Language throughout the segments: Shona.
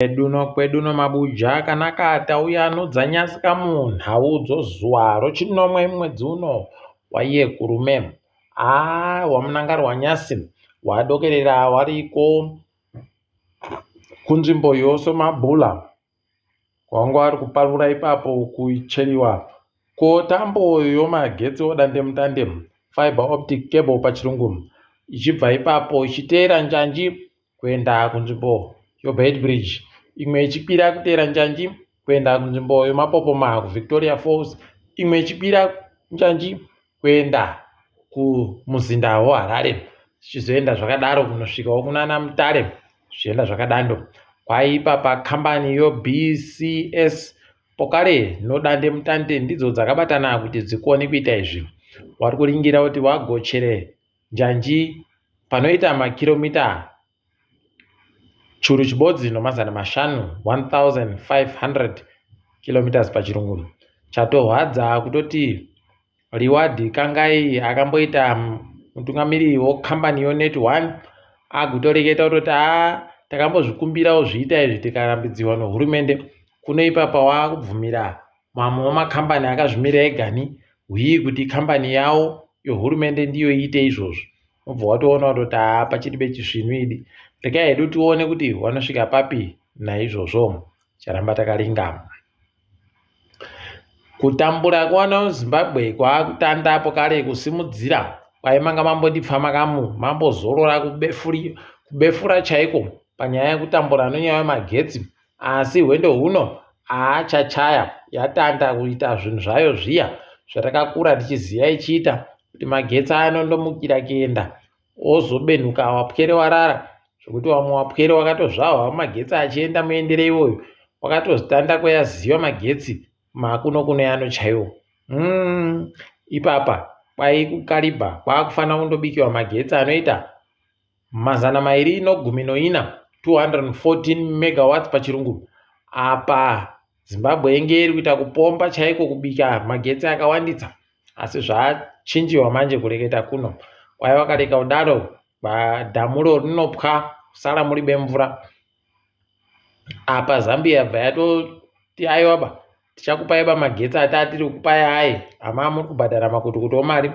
Kwedu kwedu mabuja akanaka tauya nodzanyasika munhau dzozuva rochinomwe mwedzi uno waiye kurume. Haa wamunangarwa nyasi wadokerera wariko kunzvimbo yoSomabula wanga wari kuparura ipapo kucheriwa ko tambo yomagetsi odandemutande fiber optic cable pachirungu ichibva ipapo ichiteera njanji kuenda kunzvimbo yoBeitbridge imwe ichikwira kuteera njanji kuenda kunzvimbo yoMapopoma kuVictoria Falls imwe ichikwira njanji kuenda kumuzinda weHarare zvichizoenda zvakadaro kunosvikawo kunana Mutare zvichienda zvakadando kwaipa pakambani yoBCS pokare nodandemutande ndidzo dzakabatana kuti dzikone kuita izvi wari kuringira kuti wagochere njanji panoita makiromita churu chibodzi nomazana mashanu 1500 kilometers pachirungu chatohwadza kutoti Reward Kangai akamboita mutungamiriri wekambani yoNet One agotoreketa kutoti haa takambozvikumbirawo zviita izvi tikarambidziwa nehurumende kuno ipapa waakubvumira mamwewo makambani akazvimira egani hwii kuti kambani yawo yohurumende ndiyo iite izvozvo wobva watoona kutoti haa pachiri bechisvinu idi regai hedu tione kuti wanosvika papi naizvozvo charamba takaringa kutambura kwana muzimbabwe kwaakutandapo kare kusimudzira kwaimanga mambondipfa kamu mambozorora kubefura chaiko panyaya yekutambura nenyaya yemagetsi asi hwendo huno haachachaya yatanda kuita zvinhu zvayo zviya zvatakakura tichiziva ichiita kuti magetsi anondomukira kuenda ozobenhuka wapwere warara zvekuti vamwe wapwere wakatozvahwa magetsi achienda muendere iwoyo wakatozitanda kweyaziva magetsi makuno kuno yano chaiwo ipapa kwai kukaribha kwakufanira kundobikiwa magetsi anoita 214 214 megawatts pachirungu apa Zimbabwe inge iri kuita kupomba chaiko kubika magetsi akawandisa asi zvachinjiwa manje kureketa kuno kwai wakareka kudaro dhamu rinopwa kusara muri bemvura apa Zambia yabva yatoti aiwa ba tichakupai ba magetsi atatiri kukupai ayi hama muri kubhadhara makutukutu omari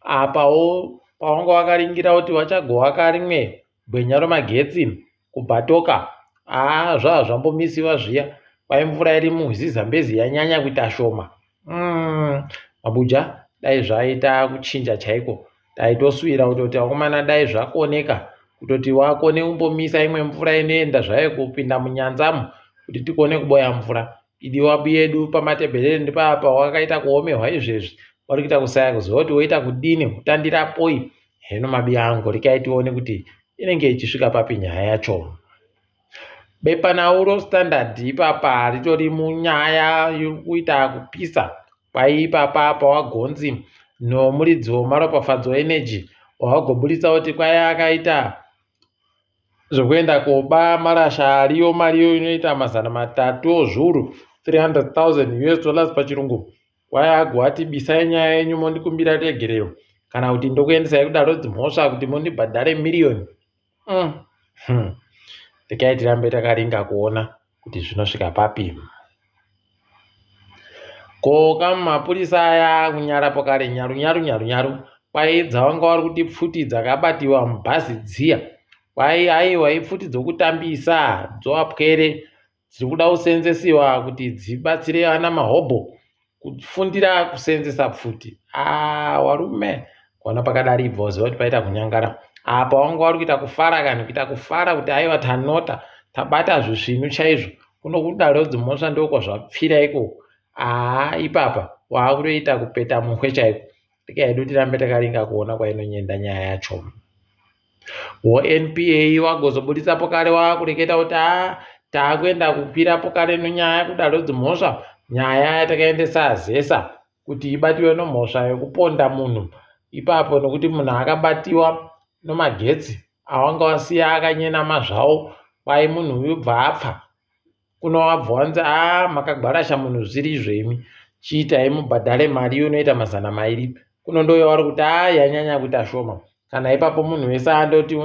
apawo pawanga wakaringira kuti wachagovaka rimwe gwenya remagetsi kubhatoka haa zvava zvambomisiwa zviya kwai mvura iri murwizi Zambezi yanyanya kuita shoma mabuja dai zvaita kuchinja chaiko taitoswira kutoti vakomana dai zvakoneka kutoti wakone kumbomisa imwe mvura inoenda zvayo kupinda munyanzamo kuti tikone kuboya mvura idiwa yedu pamatebheleni ndipapa wakaita kuomerwa izvezvi wari kuita kusaya kuziva kuti woita kudini kutandira poi heno mabiya angu rekai tione kuti inenge ichisvika papi nyaya yacho bepanhau roStandard ipapa ritori munyaya yekuita kupisa kwai ipapa pawagonzi nomuridzi wemaropafadzo energy wawagoburitsa kuti kwai akaita zvekuenda koba marasha ariyo mariyo inoita 300 ozviuru 300 000 US dollars pachirungu kwai agoati bisai nyaya yenyu mondikumbira regerero kana kuti ndokuendesai kudaro dzimhosva kuti mondibhadhare miriyoni Rekai tirambe takaringa kuona kuti zvinosvika papi. Ko kamapurisa aya kunyara pokare nyaru nyaru nyaru nyaru kwai dzavanga vari kuti pfuti dzakabatiwa mubhazi dziya kwai aiwa ipfuti dzokutambisa dzovapwere dziri kuda kuseenzesiwa kuti dzibatsire ana mahobho kufundira kuseenzesa pfuti aa warume kuona pakadari ibva uziva kuti paita kunyangara apa wanga wari kuita kufara kani kuita kufara kuti aiwa tanota tabata zvisvinu chaizvo kuno kudaro dzimhosva ndokwazvapfira ikoko aa ipapa waakutoita kupeta muhwe chaiko tikahedu tirambe takaringa kuona kwainonyenda nyaya yacho woNPA wagozobuditsapo kare wakureketa kuti aa taakuenda kukwirapo kare nenyaya kudaro dzimhosva nyaya yatakaendesa ZESA kuti ibatiwe nomhosva yekuponda munhu ipapo nokuti munhu akabatiwa nomagetsi awanga wasiya akanyenama zvawo kwai munhu uyu bva apfa kuno wabva wanzi aa makagwarasha munhu zvisiri izvo imi chiitai mubhadhare mari inoita 200 kuno ndoyo vari kuti aa yanyanya kuita shoma kana ipapo munhu wese andoti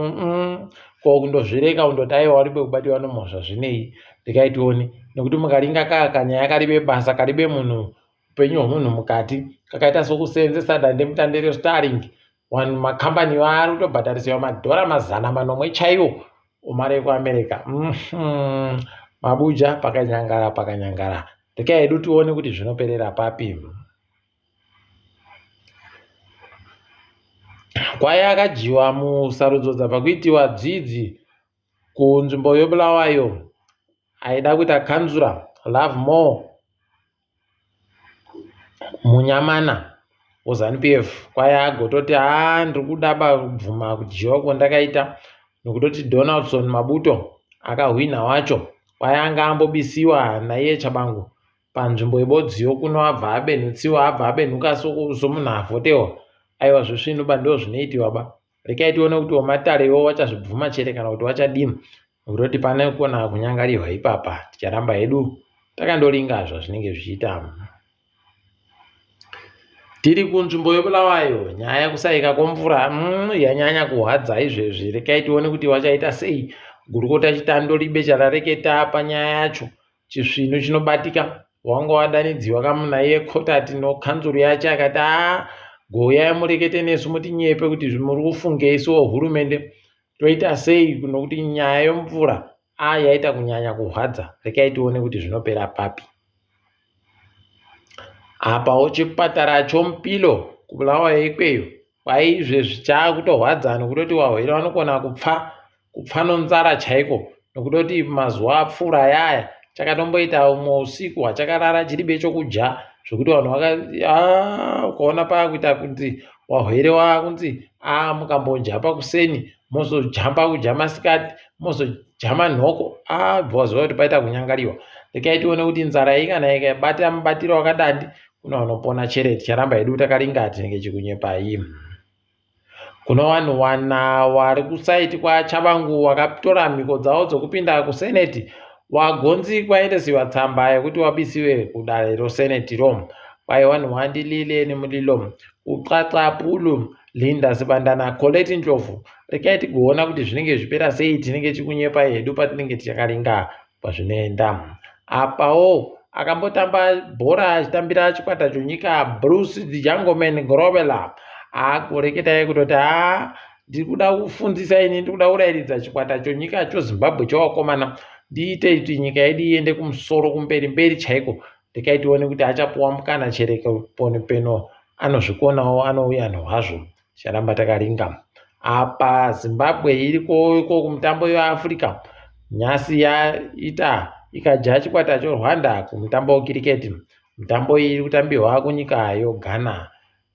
Ko kundozvireka kundoti aiwa uribe kubatiwa nomhosva zvinei rekai tione nekuti mukaringa kaa kanyaya karibe basa karibe munhu upenyu hwemunhu mukati kakaita sokuseenzesa dandemutande reStarlink vanhu makambani vari kutobhadharisiwa madhora 700 chaiwo omari ekuAmerica. Mabuja pakanyangara pakanyangara rekai hedu tione kuti zvinoperera papi. Kwai akadyiwa musarudzo dzabva kuitiwa dzidzi kunzvimbo yeBulawayo aida kuita kanzura Lovemore Munyamana weZanu PF kwai agototi haa ndiri kuda kubvuma kudyiwa kwandakaita nokutoti Donaldson Mabuto akahwina wacho kwai anga ambobisiwa naiye Tshabangu panzvimbo yebodziyo kuno abva abenhutsiwa abva abenhuka somunhu avhotewa aiwa zvisvinu ba ndozvinoitiwa ba Rekai tione kuti wematare iwo wachazvibvuma chere kana kuti wachadini nokutoti pane kona kunyangarirwa ipapa ticharamba hedu takandoringa zvazvinenge zvichiita. Tiri kunzvimbo yeBulawayo nyaya yekusaika kwemvura yanyanya kuhwadza izvezvi rekai tione kuti wachaita sei gurukota Chitando ribe charareketa panyaya yacho Chisvinu chinobatika wanga wadanidziwa kamuna iye Kotati nokanzuru yacho akati aa gouyai murekete nesu mutinyepe kuti muri kufungei so hurumende toita sei nokuti nyaya yomvura a yaita kunyanya kuhwadza rekai tione kuti zvinopera papi. Apawo chipatara choMpilo kuBulawayo ikweyo Kwai izvezvi chaakutorwadza nokutoti wahwere vanokona kupfa kupfa nonzara chaiko nokutoti mazuva apfuura ayaya chakatomboita umwe usiku hwachakarara chiribe chokudya zvekuti vanhu vaka ah, ukaona paakuita kunzi wahwere waakunzi a ah, mukambodya pakuseni mozojamba kudya masikati mozodya manhoko a ah, bva waziva kuti paita kunyangariwa rekai tione kuti nzara iyi kana ikabata mubatiro wakadandi Kuna vanopona chere ticharamba hedu takaringa tinenge chikunyepai. Kuna vanhu wana wari kusaiti kwaChabangu wakatora mhiko dzavo dzokupinda kuseneti wagonzi kwaendesiwa tsamba yekuti wabisiwe kudare roseneti ro kwai wanhu wandilile nemulilo kuxaxa pulu Linda Sibandana Colette Ndlovu rekai tigoona kuti zvinenge zvipera sei tinenge chikunyepai hedu patinenge tichakaringa kwazvinoenda. Apawo akambotamba bhora achitambira chikwata chenyika Bruce the Jungle Man Grobbelaar akureketai kutoti haa ndiri kuda kufundzisa ini ndiri kuda kurairidza chikwata chenyika choZimbabwe chevakomana ndiite kuti nyika yedu iende kumusoro kumberi mberi chaiko rekai tione kuti achapuwa mukana chereke peno anozvikonawo anouya nohwazvo Ticharamba takaringa. Apa Zimbabwe iriko iko kumutambo yeAfrica nhasi yaita ikadya chikwata choRwanda kumutambo wekiriketi. Mitambo iyi iri kutambiwa kunyika yoGhana.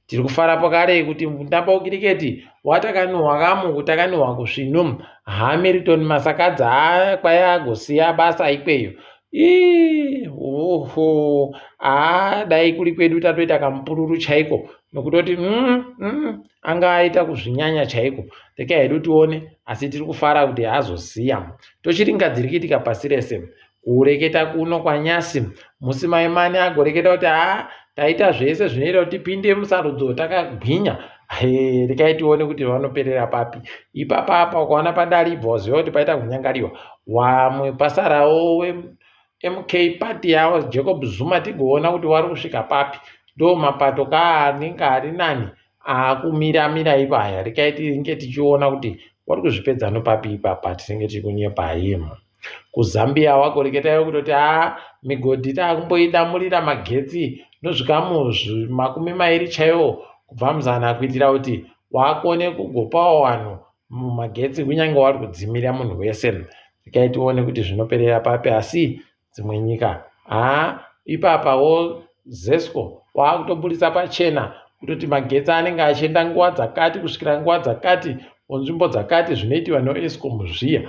Tiri kufara pakare kuti mutambo wekiriketi watakanuhwa kamu takanuhwa kusvinu. Hamilton Masakadza kwai agosiya basa ikweyo. Ii, oho, haa dai kuri kwedu tatoita kamupururu chaiko nokutoti anga aita kuzvinyanya chaiko rekai hedu tione asi tiri kufara kuti azoziya tochiringa dziri kuitika pasi rese kureketa kuno kwanyasi musi maimani agoreketa kuti haa taita zvese zvinoita kuti tipinde musarudzo takagwinya rekai tione kuti vanoperera papi ipapa apa ukaona padari ibva waziva kuti paita kunyangariwa wamwe pasarawo MK party yavo Jacob Zuma tigoona kuti wari kusvika papi ndo mapato ka anenge ari nani akumira mira ipaya rekai tinge tichiona kuti wari kuzvipedza nopapi ipapa tinenge tiri kunyepa hemu kuZambia wagoreketayo kutoti haa migodhi taakumboidamurira magetsi nozvikamu 20 chaiwo kubva muzana kuitira kuti wakone kugopawo vanhu mumagetsi kunyange wari kudzimira munhu wese rekai tione kuti zvinoperera papi asi dzimwe nyika haa ipapawo zesco waakutoburitsa pachena kutoti magetsi anenge achienda nguva dzakati kusvikira nguva dzakati munzvimbo dzakati zvinoitiwa noescom zviya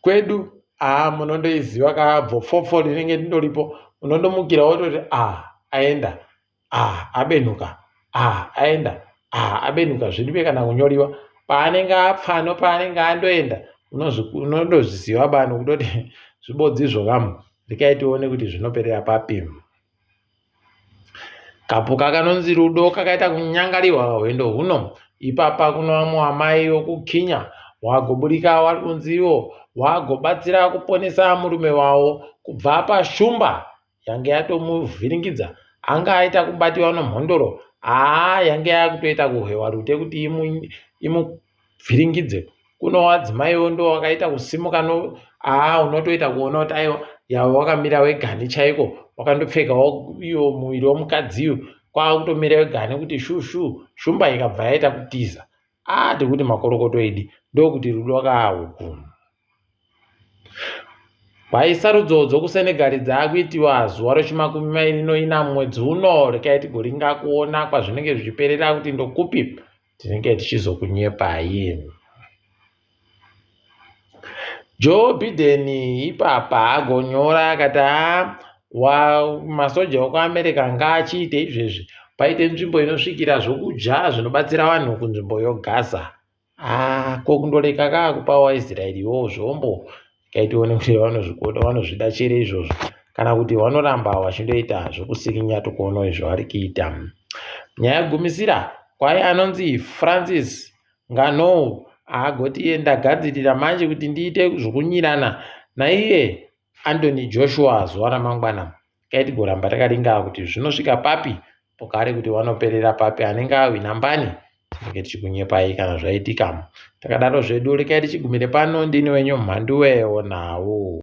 kwedu haa munondoiziva kabvopfopfo rinenge rindoripo unondomukira wototi a aenda ah abenuka ah aenda ah abenuka zviripe kana kunyoriwa paanenge apfano paanenge andoenda unondozviziva bani kutoti zvibodzi izvo kamu rekai tione kuti zvinoperera papi kapuka kanonzi rudo kakaita kunyangariwa hwendo huno ipapa kuno vamwe amai vokukinya Wagoburika wari kunzi iwo wagobatsira kuponesa murume wawo kubva pashumba yange yatomuvhiringidza. Anga aita kubatiwa nomhondoro haa yange yakutoita kuhwewa rute kuti imuvhiringidze. Kuno wadzimaiwo ndo wakaita kusimuka no haa unotoita kuona kuti aiwa yawe wakamira wegani chaiko wakandopfekawo iyo muviri womukadzi uyu kwakutomira wegani kuti shu shu shumba ikabva yaita kutiza. Ah tikuti makorokoto idi ndokuti rudo kahuku. Kwai sarudzo dzokuSenegal dzaakuitiwa zuva rechimakumi mairi noina mwedzi uno rekai tigoringa kuona kwazvinenge zvichiperera kuti ndokupi tinenge tichizokunyepai. Joe Biden ipapa agonyora akati haa masoja ekuAmerica ngaachiite izvezvi paite nzvimbo inosvikira zvokudya zvinobatsira vanhu kunzvimbo yoGaza. Haa ko kundoreka kaa kupa vaIsraeri iwowo zvombo rekai tione kuti vanozvikoda vanozvida chere izvozvo kana kuti vanoramba vachindoita zvokusirinya tikuona zvavari kuita. Nyaya yegumisira kwai anonzi Francis Ngannou agoti iye ndagadzirira manje kuti ndiite zvokunyirana naiye Anthony Joshua zuva ramangwana. Kai tigoramba takaringa kuti zvinosvika papi pokare kuti vanoperera papi anenge ahwina mbani tinenge tichikunyepai kana zvaitika. Takadaro zvedu rekai tichigumire pano ndini wenyu Mhanduwe woNhau.